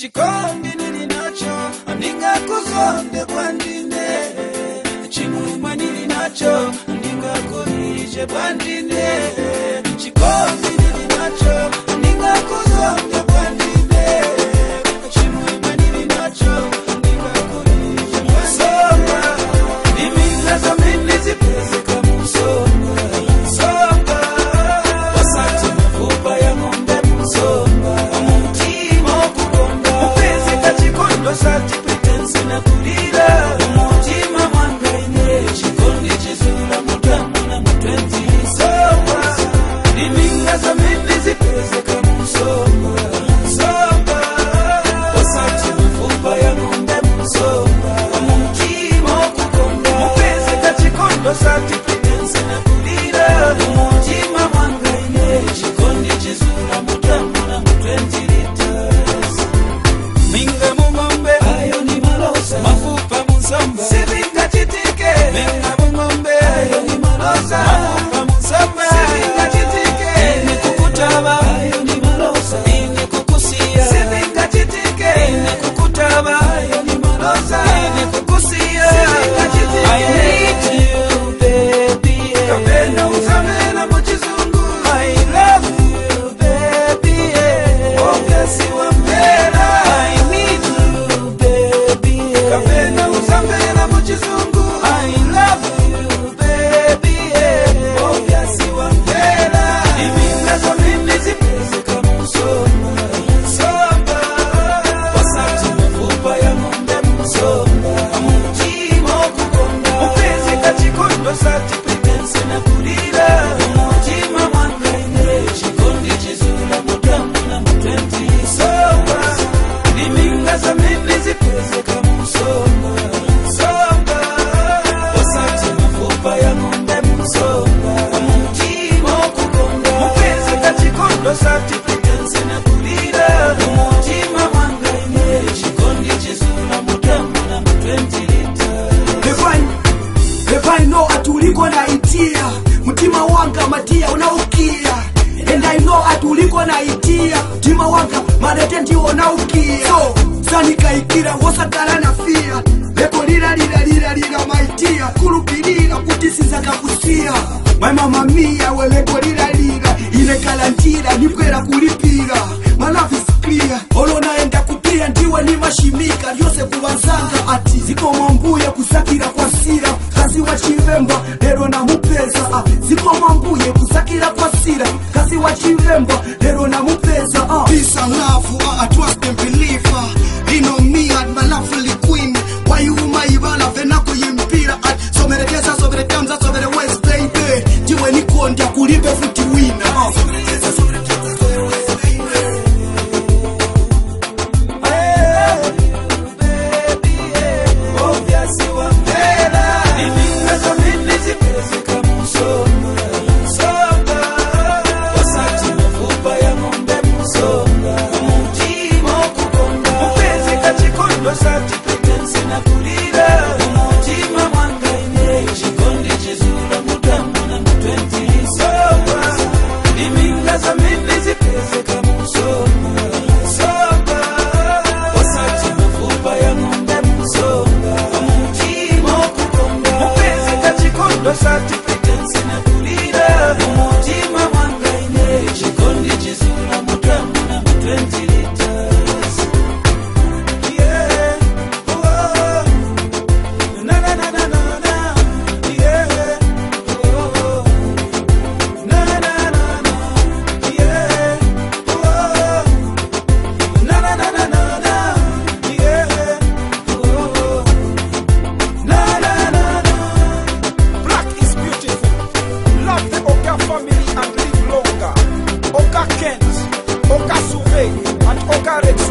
Chikondi nili nacho ndingakuzonde bwandine. Chimwemwe nili nacho ndingakulije bwandine. Chikondi nili nacho ndingakuzonde bwandine. Chimwemwe nili nacho ndingakulije bwandine. Niminga zamene zipezeka musomba somba. Wasati mafupa ya ng'ombe musomba. Umutima okukonda mupezeka chikondo sati pretense na kulira. Umutima mwanga ine chikondi chizula mutamu na mutwenzi somba. Niminga zamene zipezeka musomba somba. Wasati mafupa ya ng'ombe musomba. Umutima okukonda mupezeka chikondo sati pretense na kulira. Umutima mwanga ine chikondi chizula mutamu na mutwenzi liters. Minga mungombe ayo ni malosa mafupa musomba sivinga chitike. Minga mungombe ayo ni malosa mafupa musomba sivinga chitike. Ine kukutaba ayo ni malosa ine kukusia sivinga chitike. Ine kukutaba ayo ni malosa ine kukusia sivinga chitike. I need you baby, yeah. Kapena uzamena muchizungu. I love you baby, yeah. Obviously wambela. I need you baby, yeah. Kapena uzamena muchizungu. I love you baby, yeah. Obviously wambela. Iminga zamene zipezeka musomba somba. Wasati mafupa ya ng'ombe musomba. Umutima okukonda mupezeka chikondo sati pretense na kulira. Umutima mwanga ine chikondi chizula mutamu na mutwenzi somba. Niminga zamene zipezeka musomba somba. Wasati mafupa ya ng'ombe musomba. Umutima okukonda mupezeka chikondo sati pretense na kulira. Umutima mwanga ine chikondi chizula mutamu na mutwenzi liters. If I know atuliko na itia mtima wanga matia unaukia. And I know atuliko na itia mtima wanga marete ndiwo naukia. So sanikaikira wosakala na fia leko lira lira lira lira maitia kulupirira kuti sizakakusia. My mama mia weleko lira lira ile kalantira nikwera kulipira. My love is clear olo naenda kupia ndiwe ni mashimika lyose kuvanzanga ati ziko mambuye kusakira kwa sira kazi wa chivemba lero na mupeza. Ziko mambuye kusakira kwa sira kazi wa chivemba lero na mupeza. Peace and love, I trust and believe. You know me and my lovely queen. Why you my ibala venako yimpira at somerekeza somerekamza somere west baby. Jiwe nikondia kulipe futi wina. Somerekeza somerekeza somere west baby. Sati pretense na kulira. Umutima mwanga ine chikondi chizula mutamu na mutwenzi liters. Yeah, oh, na na na na na na. Yeah, oh, na na na na na. Yeah, oh, na na na na na na. Yeah, oh, na na na na. Black is beautiful. Love the Oga family and live longer. Oga Kent, Oga Suve, and Oga Rex.